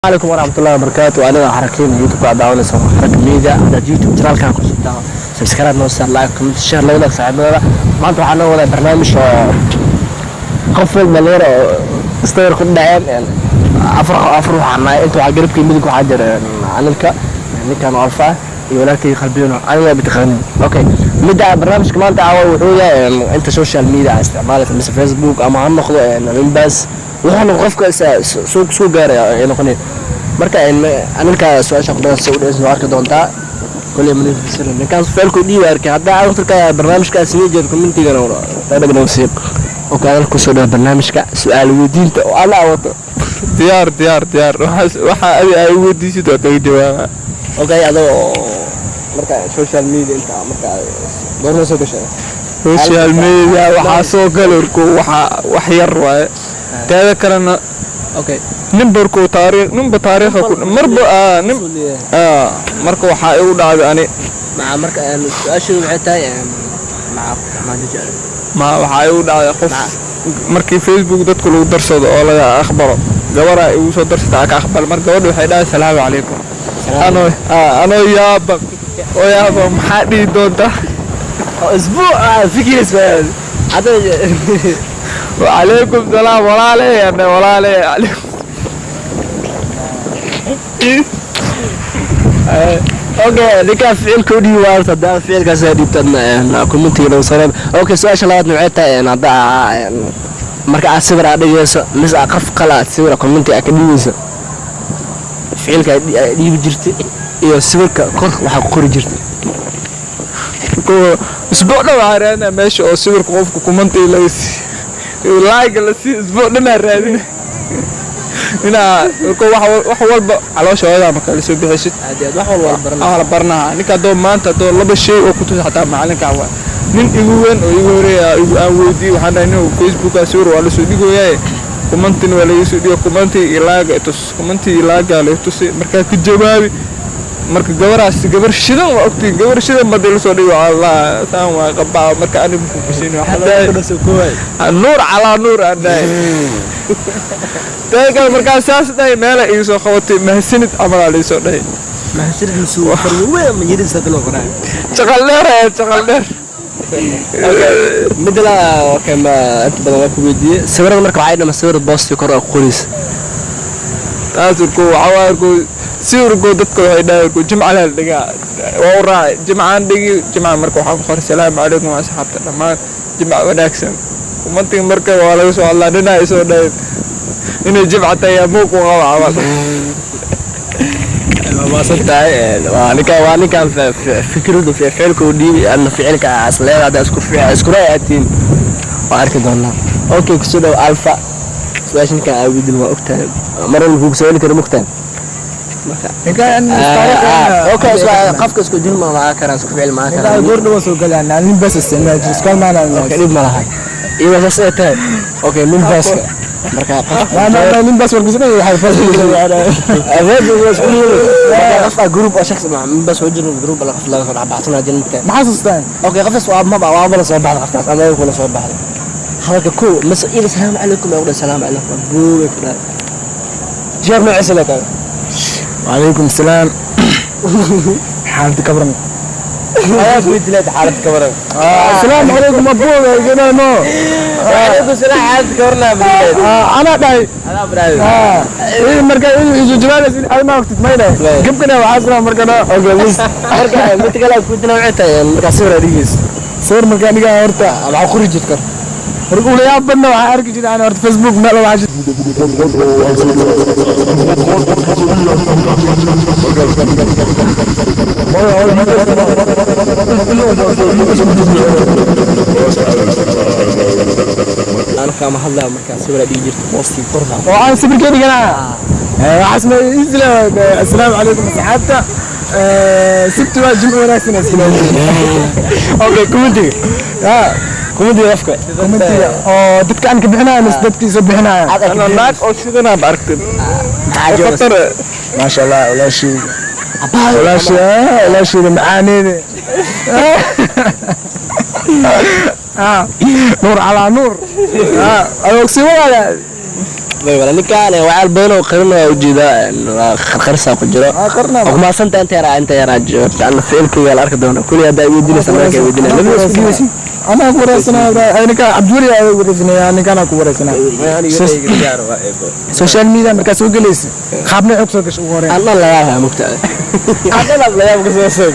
Calaykum waraxmatullahi wabarakaatu. Aniga Xarakiin, YouTube ka daawanaysa Xaraka Media. Haddaad YouTube channelkan ku cusubtaa, subscribe noo saar, like, comment, share, la wadaag saaxiibadada. Maanta waxaa noo wadaa barnaamij oo qof walba dhalinyaro oo istawir ku dhaceen. Afar afar waxaa nahay. Inta waxaa garabkii midig waxaa jira anilka ninkan oo Alfa ah iyo walaalkay Qalbiyano. Aniga bitaqaanin. Okay, midda barnaamijka maanta caawa wuxuu yahay inta social media aa isticmaalaysa, mise Facebook ama ha noqdo Nimbas, wuxuu noqdo qofka soo gaaraya ay noqonay. Marka anilka su-aasha ku dhalan soo dhaysan waa arki doontaa. Koley manifestation ninkaan ficilku dhiibi arkay. Haddaa akhtarka barnaamijkaas sii jeed, commentigana dhagdhag noo siib. Okay, adal kusoo dhawa barnaamijka su-aal weydiinta oo alla wato. Diyaar, diyaar, diyaar. Waxa adi ay weydiisid waa kaga jawaaba. Okay, adoo marka social media inta marka goorma soo gashay? Social media waxaa soo galay orko waxa wax yar waaye. Teeda kalena nimbarku taariikh nimba taariikha ku marba nim marka waxaa igu dhacday ani. Maca marka su-aasheedu waxay tahay maca maca Ma waxaa igu dhacday qof markii Facebook dadku lagu darsado oo laga aqbalo, gabaraa igu soo darsata, ka aqbal. Marka gabadha waxay dhahay, "Salaamu calaykum." Anoo yaaba oo yaaba, maxaa dhihi doontaa? Isbuuc fikiris hadda. Wacalaykum salaam, walaale ane, walaale calaykum. Okay, ninkaa ficilka u dhiibi waarta. Haddaa ficilkaas aa dhiibtan, commentiga nagu sareen. Okay, su-aasha labaadna waxay tahay haddaa marka aad sawir aad dhigayso mise aad qof kale aad sawir commenti aad ka dhiibayso, ficilka aad dhiibi jirtay iyo sawirka kor waxaa ku qori jirtay. Isbuuc dhan waxaa raadinaa meesha oo sawirka qofka kumantii laga siiyo, like la siiyo. Isbuuc dhan aa raadina inaa wax walba caloosha hooyadaa marka la soo bixisid. Aad iyo aad, wax walba waa la baranaa. Waa la baranaha. Ninka haddoo maanta haddoo laba shay oo ku tusa, xataa macalinka waa nin igu weyn oo igu horeeya igu aan weydiiyey. Waxaan dhahay, nin Facebooka sawir waa lasoo dhigoyaye, commentina waa laga soo dhigo, commenti iyo like tus, commenti iyo like la tusi. Markaa ka jawaabi. Marka gabaraas gabar shidan waa ogtiin, gabar shidan badii lasoo dhigo, Allah saan waa qabaa. Marka anigu ku kushin waxaan dhahay, nuur calaa nuur aan dhahay. Taga kale markaa saas dhahay, meela iga soo qabatay, mahadsanid camalaa laisoo dhahay. Mahadsanid misuu farweyn ma yidhi sadalo qoraa? Shaqal dheer ayaa shaqal dheer. Midda la, okay, ma inta badan waa ku weydiiyey sawirada. Marka waxay dhama sawir boosti kor oo ku qoraysa. Taas urko waxaa waaye, urko sawirko dadka waxay dhahay urko jimca la dhigaa, waa u raacay jimcaan dhigi jimca. Marka waxaan ku qoray, "Salaamu calaykum asxaabta dhammaan, jimca wanaagsan." Umantiga marka waa laga soo hadlaa, ninaa isoo dhahay inay jimca tahay amuu ku qaba camal. Waa maasan tahay. Waa ninka, waa ninkan fikradu ficilka uu dhiibi, adna ficilka as leedahay. Hadda isku isku ra'yi aad waa arki doonaa. Okay, kusoo dhaw Alfa. Su-aasha ninkan aa weydiin waa ogtahay, mar walba kugu soo celi kara, mogtahay marka. Okay, qofka isku dil ma maa karaan, isku ficil maa karaan. Goor dhawa soo galaan nin bas isticmaal jiro iskool maana. Okay, dhib ma laha iyadoo saas ay tahay. Okay, nin baaska marka qof nin bas warkiisna waxay Facebook. Qofka group oo shakhsi ma bas oo jiro group la qof laga soo dhaxbaxsanaa jiro mugtahay. Maxaa xasuustaan? Okay, qofkaas waa maba waaba la soo baxda qofkaas ama kula soo baxda hadalka ko mase ila salaamu calaykum ay u salaamu calaykum buubay ku dhahay, jawaab noociisa la tahay. وعليكم السلام، حالتك كبرن. Ayaas weydiilaad xaalad ka waran. السلام عليكم ابوي قلنا نو. وعليكم السلام، xaalad ka warnaa bariid. انا dhahay. Adaa baraad. Marka isu jawaabaysa ay ma ogtid mayna gabkana waxaa isla markana. Okay, mis marka mid kale ku dina waxay tahay marka sawir aad dhigayso. Sawir marka aniga horta maxaa qori jirta? Marka ula yaab badna waxaa arki jiray aan horta Facebook meel waxaa Aan kama hadlaa marka sawir aad dhigi jirta posti korna. Oo aan sawirkee dhiganaa waxaas ma isla assalaamu calaykum asxaabta, sabti waa jimco wanaagsan iskila. Okay, commentiga. Ya. Commentiga qofka. Commentiga oo dadka aan ka bixinaya mise dadka isoo bixinaya? Ana naag oo sidanaa ba aragtay. Maxaa jawaab? Khatar. Maasha Allah, walaashayda, walaashay, walaashayda macaaneede. Nuur calaa nuur. Adoogsi wadaada. Way wala ninkaan waxyaal badan oo qarin oo ujeedaa qarqarsaa ku jiro. Qarna. Oo kumaasanta inta yaraa joogta alla ficilkayga la arki doona kulli haddaa iweydiinaysa markaa iweydiinaya labada isku dhiibaysin. Anaa ku wareysanaa, ninka Cabdiweli ayaa wareysanaya, ninkaan ku wareysanaa. Social media markaa soo gelaysa, qaabna xog soo gasho ugu horreyn? Anna layaab mugta, anna layaab ka soo soo.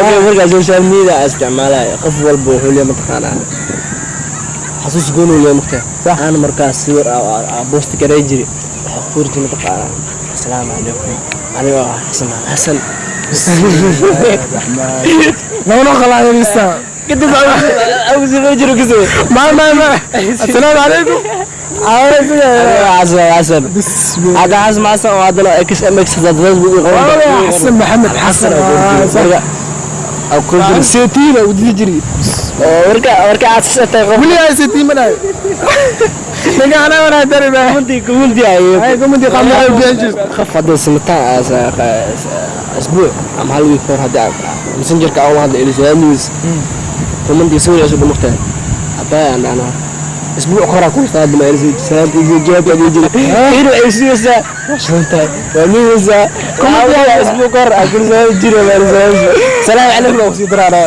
Okay, markaa social media aan isticmaalaya, qof walba wuxuu leeyahay, mataqaanaa, xasuus gooni uu leeyahay mugta. Aan markaa sawir aa post garay jiri, waxaa ku qori jiray, mataqaanaa, "Asalaamu calaykum, anigoo ah Xasan Xasan." Laguna qalaayaysta. Kadib ugu samey jiro kasoo. Ma ma ma, assalaamu calaykum. Xasan Xasan. Bismillah. Hadda Xasan Xasan oo haddana XMX hadaad Facebook i qoran. Xasan Maxamed Xasan. Xasan seetiina u dili jiri. Marka aad sisatay qof. Weli ay seetiin mana ninka anaa wanaa dari ba. Community ay ay community qaabna ay bixin jirto. Qof hadda simitaan asbuuc ama hal week hor haddii Messengerka aan hadla ilisoo news community sawir cusub mugtahay abaa aan dhahno isbuuc koraa ku hadda ma ilisoo salaamta iyo jawaabta ay jiri inuu ay siyaysaa waa waa miyaysaa community isbuuc kor aan ku soo jiro ma ilisoo salaam calaykum oo sii daraana.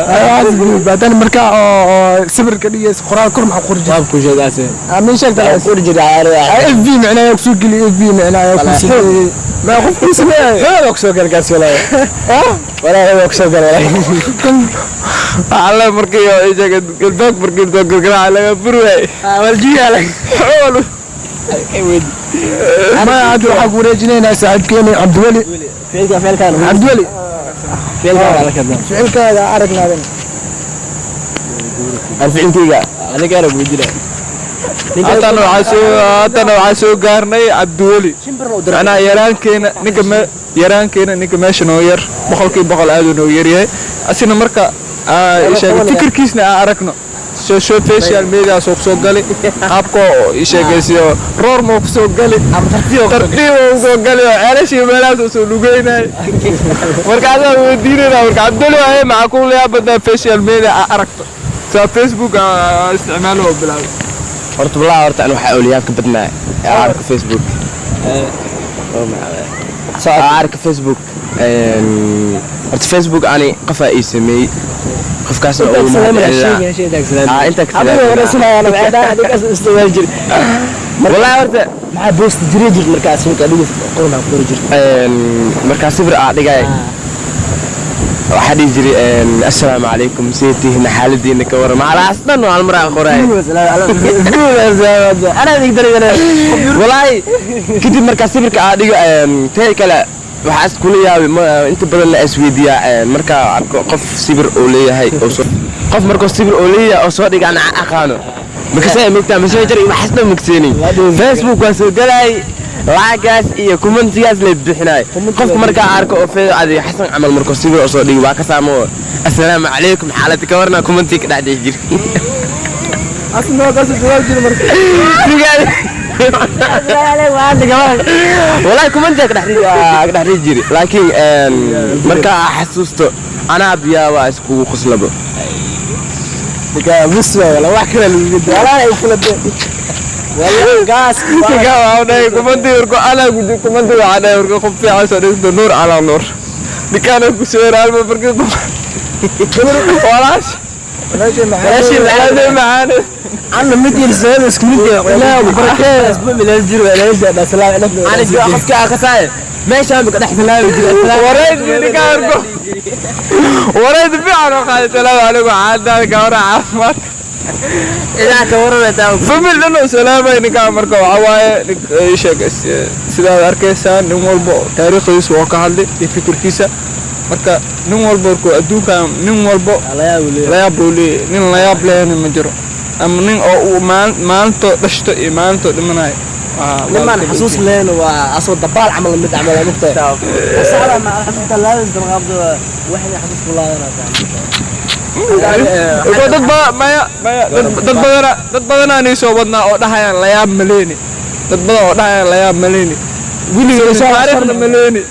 Badan markaa oo sawirka dhigaysa, qoraal kor maxaa qori jirtay? Qaab ku sheegaase. Min sheegta. Qori jiray. FB macnaha ku soo geli, FB macnaha ku soo ma qof ku sameeyay. Xoog ku soo gargaarsi walaa walaa xoog ku soo gar walaa. Alla markii oo ii sheegay galbeed markii soo gargaraaca laga furway. Waljiya. Xool. Ma hadda waxaa ku wareejinaynaa saaxiibkeena Cabdiweli. Ficilka ficilkan. Cabdiweli. Ficilkan waa la kada. Ficilkaaga aragnaadan. Aan ficilkayga aniga arag weydiina. Haddana waxaa soo gaarnay Cabdiweli. Macnaha yaraankeena ninka meesha noo yar, 100% aad uu noo yaryahay asina. Marka ii sheegay fikirkiisna aan aragno soo social media soo soo gali, qaabka oo ii sheegaysiyo roor moo kusoo gali, tartiib oo soo gali oo ceelashii meelahaas oo soo lugeynay. Marka adaa weydiinayna, marka Cabdiweli waaye, maxaa ku layaab badnaa social media aa aragto saa Facebook aa isticmaalo oo bilaabay? Horta walaa, horta ani waxaa awliyaabka badnaa ee arka Facebook, arka Facebook. Horta Facebook ani qofaa ii sameeyey, qofkaasna ugu mahadcelinaa. Intaa ka walaa horta. Maxaa post jiri jir markaas markaa dhigis qoona qori jirta? Markaa sawir aa dhigay, waxaa dhihi jiray, "Assalaamu calaykum, see tihiin, xaaladiina ka warram." Halaas dhan waa hal mar aa qoray. Anaa adig darigana. Walaahi kadib markaa sawirka aa dhigo, teeda kale waxaa is kula yaabay, inta badan la isweydiiyaa, markaa arko qof sawir oo leeyahay oo soo qof markuu sawir oo leeyahay oo soo dhiga aan aqaano makasay mugtaa Messenger iyo waxaas dhan magseenay. Facebook waan soo galay, lacagaas iyo commentigaas la bixinay. Qofka markaa arko oo fee adi Xasan camal markuu sawir oo soo dhigo, waa ka saamo, "Assalaamu calaykum, xaaladda ka warna," commentiga ka dhex dhihi jir. Asna waa kaas jawaab jira marka. Walaahi commentiga ka dhex dhihi jiri, laakiin markaa aa xasuusto anaa biyaa waa iskugu qoslabo. Bus wala wax kale lagu walaa ay kula gaas. Ninka waxaa dhahay commenti markuu anaa ku jiro commenti, waxaa dhahay markuu qof fiican soo dhigto, nuur calaa nuur. Ninkaana ku soo alma markii qof walaash walaashay macaan. Anna mid yar soo isku mid ilaahu barakee isbu milal jiro walaasha salaam calaykum. Ani qofka aa kasaaye meeshaan ka dhex salaami jira. Wareyd ninka arko, wareyd fiican oo qaaday, "Salaamu calaykum, xaaladaada ka waran, caafimaad?" Idaa ka waramataa. Family dhan oo salaamay ninkaa. Marka waxaa waaye ii sheeg, sidaad arkaysaan, nin walba taariikhdiisa waa ka hadlay iyo fikirkiisa. Marka nin walba markuu adduunkan nin walba layaab buu leeyahay, nin layaab lehna ma jiro ama nin oo uu maalintoo dhashto iyo maalintoo dhimanayo. Niman xasuus leen waa asoo dabaal camal mid camal mugta saara ma xasuusta laadin qabdo waxay xasuus ku laadana. Dad ba maya maya, dad badana, dad badanaa nii soo wadnaa oo dhahayaan layaab maleeni, dad badan oo dhahayaan layaab maleeni, weligeed taariikhna maleeni.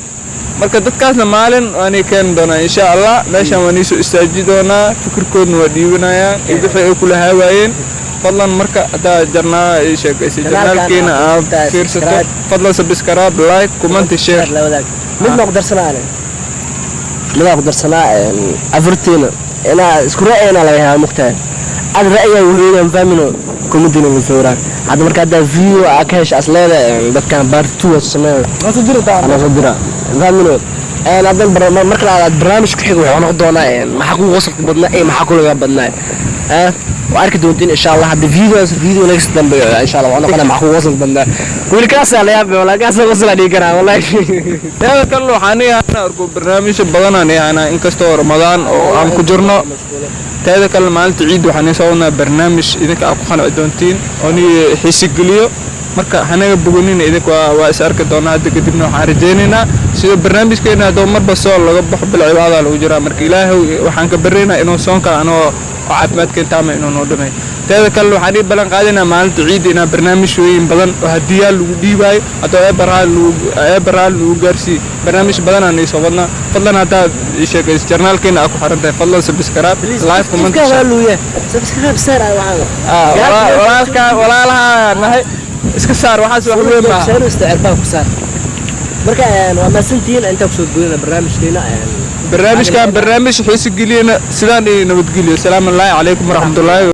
Marka dadkaasna maalin waan ii keeni doonaa insha Allah, meeshaan waan iisoo istaaji doonaa, fikirkoodna waa dhiibanayaan iyo wixii ay kula haawaayeen. Fadlan marka haddaa jarnaa ii sheegaysay Janaalkan janaalkeena aad aad fiirsato, subscribe. Fadlan subscribe, like, comment, share. La wadaag. Midna ku darsanaa ane, midaan ku darsanaa afartiina inaa isku ra'yina laga helaa mugtahay. Ad ra'yiga wuxuu inaan fahmino comment-ina la sawiraan. Hadda marka haddaa video aa ka hesha asleeda dadkan part 2 sameeyo. Ma soo diri taa. Anaa soo dira, fahmino. Haddan marka aad barnaamij ku xiga wuxuu noqon doonaa maxaa kugu qosolka badnaa iyo maxaa kulaga badnaa. Waa arki doontiin, insha Allah. Hadda videos video next dambe, insha Allah, wuxuu noqonaa maxaa kugu qosolka badnaa. Weli kaasaa la yaabay, walaa kaasaa qosla dhigi karaa, wallahi. Teeda kale waxaan iyaana arko barnaamijyo badanaan iyaana, inkastoo Ramadaan oo aan ku jirno. Teeda kale maalinta ciid waxaan soo wadnaa barnaamij idinka aad ku qanci doontiin oo ni xiisi geliyo. Marka hanaga boganina idinka, waa is arki doonaa hadda kadibna. Waxaan rajaynaynaa sida barnaamijkeena haddoo marba soo laga baxo, bil cibaada lagu jiraa. Marka Ilaahay waxaan ka baryaynaa inuu soonka anoo oo caafimaadkeen taama inuu noo dhamay. Teeda kale waxaan ii ballan qaadaynaa maalinta ciidda inaa barnaamijyooyin badan oo hadiyaal lagu dhiibaayo, haddoo eebaraal lagu gaarsiiyo, barnaamij badan aan iisoo wadnaa. Fadlan haddaad ii sheegayso janaalkeena aad ku xiran tahay, fadlan subscribe, like, comment, ifka waa share. Luuya subscribe saar waxaan. Walaalka walaalaha nahay, iska saar waxaas, wax weyn maaha. Saar isticmaal ku saar. Marka waa mahadsantihiin intaa kusoo goynana barnaamijkeena. Barnaamijkan barnaamij xiisi geliyena sidaan iyo nabadgeliyo. Salaamu allaahi calaykum waraxmatullaahi.